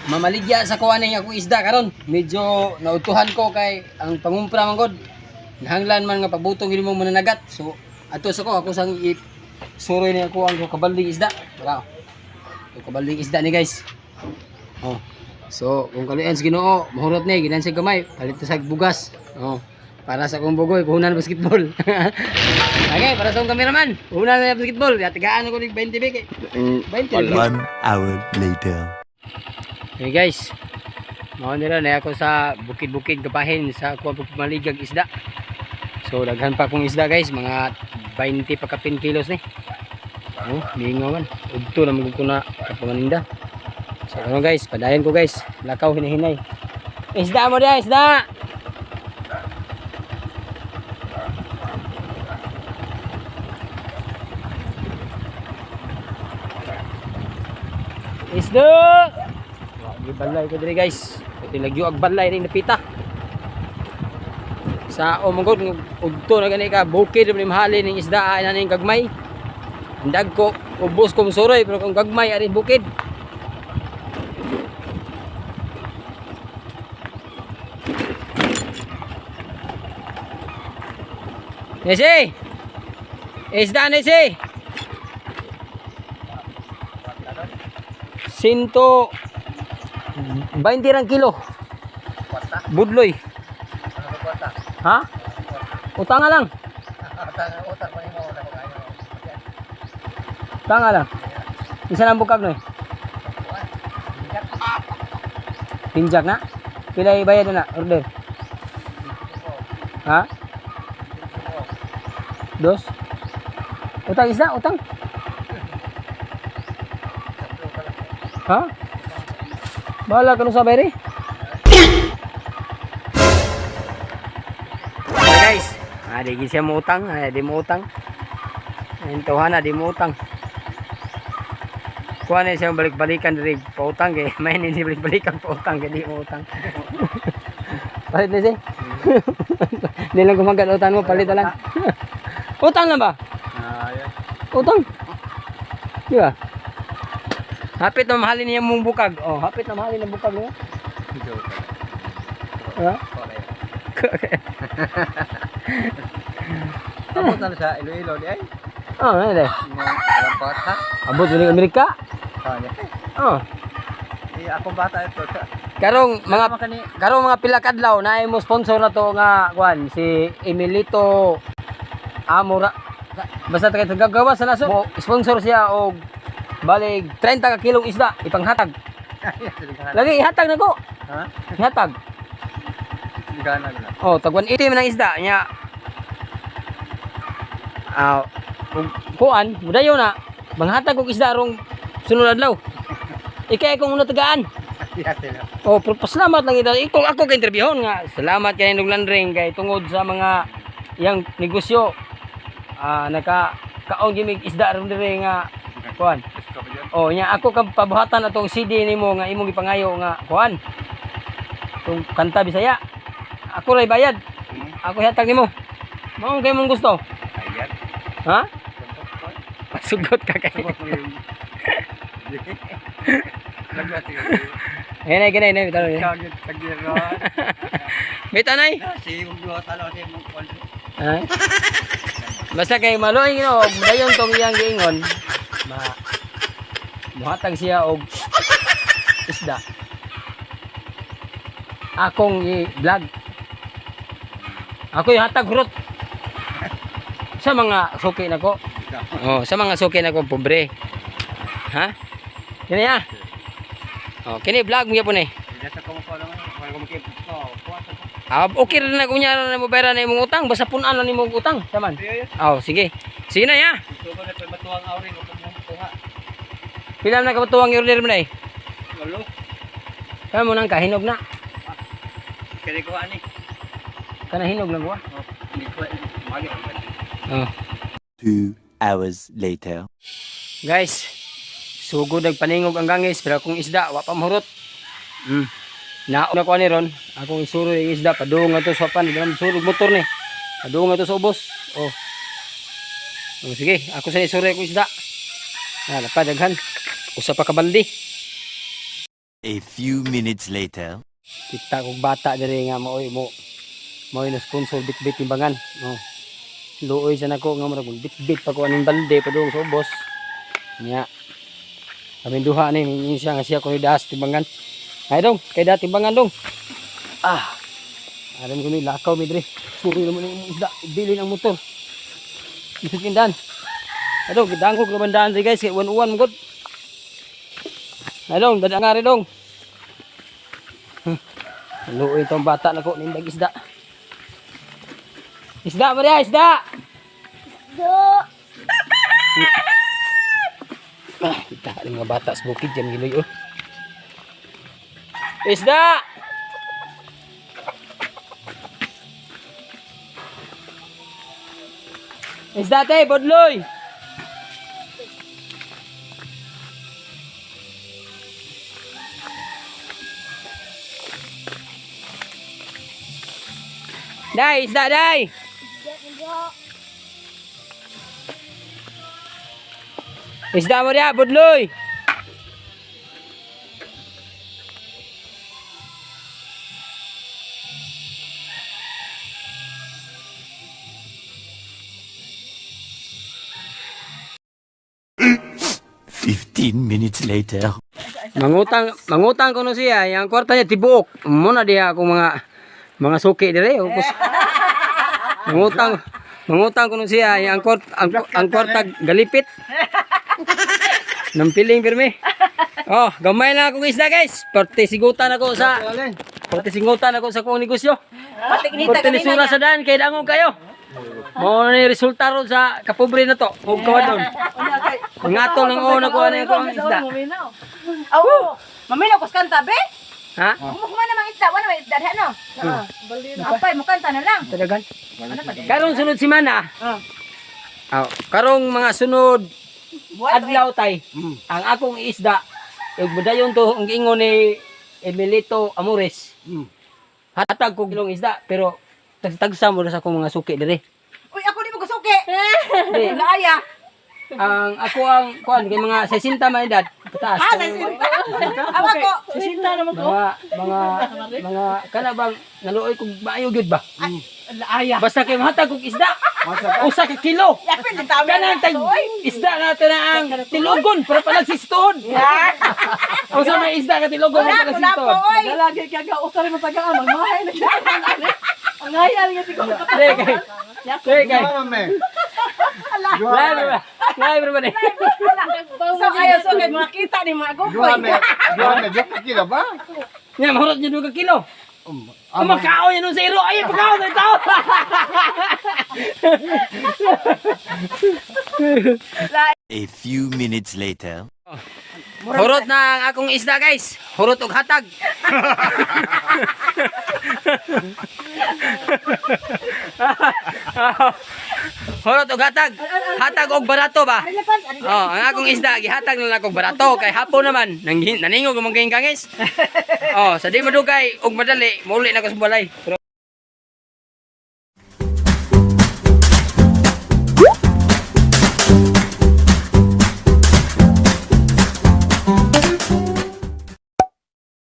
Mamaligya sa kuha ning akong isda karon. Medyo nautuhan ko kay ang pangumpra man god. Nahanglan man nga pabutong gid mo mananagat. So ato sa ko ako sang i suroy ni ako ang kabalding isda. Wala. Ito kabalding isda ni, guys. Oh. So, kung kaluyan sa Ginoo, mahurot ni ginan sa gamay, palit ta sa bugas. Oh. Para sa akong bugoy, puhunan basketball. Okay, para sa akong cameraman, puhunan na basketball. Tigaan ko nig 20 big. 20. One hour later. Hey guys, mao nila na ako sa bukid-bukid kabahin sa kuha pagpamaligag isda. So daghan pa akong isda, guys, mga 20 pa kapin kilos ni. Oh, mingaw man. Udto na magud ko na kapamaninda. So ano guys, padayon ko, guys. Lakaw hinahinay. Isda mo diya, isda. Isda! Wa balay ko diri, guys. Pati lagyo ag balay ning napita. Sa omongod udto na gani ka bukid man mahalin ning isda ay na ning gagmay. Ang dagko ubos kong suroy pero kung gagmay ari bukid. Nesi! Isda, Nesi! 120 rang kilo. Budloy. Ha? Utang nga lang. Utang nga lang. Isa lang bukag no. Tinjak na. Pila ibayad na na order? Ha? Dos? Utang isda, utang. Ha? Bahala ka sa bayri. Okay, guys, di gid siya mo utang, di mo utang. Ayun tawhana, di mo utang. Kuha na siyang balik-balikan diri pautang kay may hindi balik-balikan pautang kay di mo utang. Palit na siya. Hindi lang gumagat utang mo, palit na lang. Utang lang ba? Utang. Di ba? Hapit na mahalin niya mong bukag. Oh, hapit na mahalin ang bukag mo. Ha? Abot na sa Iloilo di ay. Oh, ano de? Mga walang bata. Abot ng Amerika. Kanya. Oh. Eh, akong bata ito. Karong mga Mga kani. karong mga pila kadlaw na mo sponsor na to nga kuan si Emilito Amora, basta taga gagawa sa naso. Mo sponsor siya og balig 30 ka kilong isda ipanghatag. Lagi ihatag na ko. Ha? Ihatag. Gana na. Oh, tag 180 man ang isda nya. Ah, ug kuan, mudayo na. Manghatag og isda rong sunod adlaw. Ikay akong una tagaan. Oh, pero pasalamat lang ito. Ikaw ako kay interviewon nga. Salamat kay Nung Landring kay tungod sa mga iyang negosyo. Naka kaon gimig isda ron diri nga kuan. Oh, nya ako kang pabuhatan atong CD nimo nga imong gipangayo nga kuan. Tong kanta Bisaya. Ako ray bayad. Ako hatag nimo. Mao kay mong gusto. Ayan. Ha? Pasugot ka kay. Ayun ay ganay, nay, talo. May tanay. Ha? Basta kay maluoy Ginoo, dayon tong iyang giingon, ma muhatag siya og isda. Akong i-vlog. Ako yung hatag hurot. Sa mga suki nako. Oh, sa mga suki nako pobre. Ha? Kini ah. Oh, kini vlog mo gyapon eh. Ah, okay rin na kunya na mo pera na imong utang, basta punan lang nimong utang, taman. Oh, sige. Sige na ya. Pila na kabatuang i-order mo na eh. Kaya mo nang kahinog na. Kana hinog lang ko. Oh. 2 hours later. Guys, sugod nagpaningog ang gangis pero akong isda wa pa mahurot. Nauna ko ani ron, akong isuro yung isda padung ato sa pan, di man surog motor ni. Padung ato sa ubos. Oh. Oh, sige, ako sa isuro akong isda. Ah, lapad daghan. Usa pa ka baldi. A few minutes later. Kita kog bata diri nga maoy mo maoy na sponsor bitbit timbangan. No. Luoy sa nako nga murag bitbit pa ko aning balde padung sa ubos. Nya. Kami duha ni mingon siya nga siya ko ni daas timbangan. Ay dong, kay da timbangan dong. Ah. Aron ko ni lakaw mi diri. Suri naman ang imong isda, bilin ang motor. Bisan. Adong, gidangkog naman daan diri, guys, kay uwan-uwan mo gud. Ay dong, dada nga rin dong. Luoy itong bata na ko, nindag isda. Isda, Maria, isda! Isda. Ah, kita ang mga bata sa bukid dyan, giloy, oh. Isda! Isda, te, bodloy! Day, isda, day! Isda mo riya, budloy! 15 minutes later. Mangutang, mangutang ko no siya, yang kwarta niya tibuok. Muna diha akong mga suki dire. Upos. Mangutang, mangutang ko no siya, yang kwarta ang kwarta galipit. Nang piling pirmi. Oh, gamay lang akong isda, guys. Parte sigutan ako sa Parte sigutan ako sa akong negosyo. Parte ni sura sa daan kay dangog kayo. Mao na ni resulta ron sa kapobre na to. Ug kawadon. Mangatol ng una ko ano yung akong isda. Oo. Maminaw kus kanta be. Ha? Kumukuha namang isda, wala may isda diha no. Apay mo kanta na lang. Talagan. Karong sunod semana. Ah. Karong mga sunod adlaw tay. Ang akong isda ug mudayon to ang giingon ni Emilito Amores. Hatag kog ilong isda pero tagsa mo na sa akong mga suki dire. Uy, ako di mo gusuki. Di, Laaya. ang ako ang kuan kay mga 60 man edad pataas. Ah, sa sinta. Awa ko. Mga mga mga kana bang naluoy kog maayo gyud ba? Laaya. Basta kay mahatag kog isda. Usa ka kilo. Yapin din tama. Kanang tag isda natin na ang tilogon para palagsiston. Unsa may isda ka tilogon para Wala ko na po, palagsiston? oy. Lagi kaya ga usari mo taga ang mahay na siya. Ang hayal nga siguro. Dre kay. Dre kay. Live ba? Live ba ni? So ayo so kay mga kita ni mga gupoy. Kilo ba? Nya mahurot niyo 2 kilo. Ang makaon niya nun sa iro. Ay, pagkaon sa tao. A few minutes later. Hurot na ang akong isda, guys. Hurot og hatag. Hurot og hatag. Hatag og barato ba? Oh, ang akong isda gihatag na lang og barato kay hapon naman nang naningog ang mga kangis. Oh, sa di madugay og madali, mauli na ko sa balay. Pero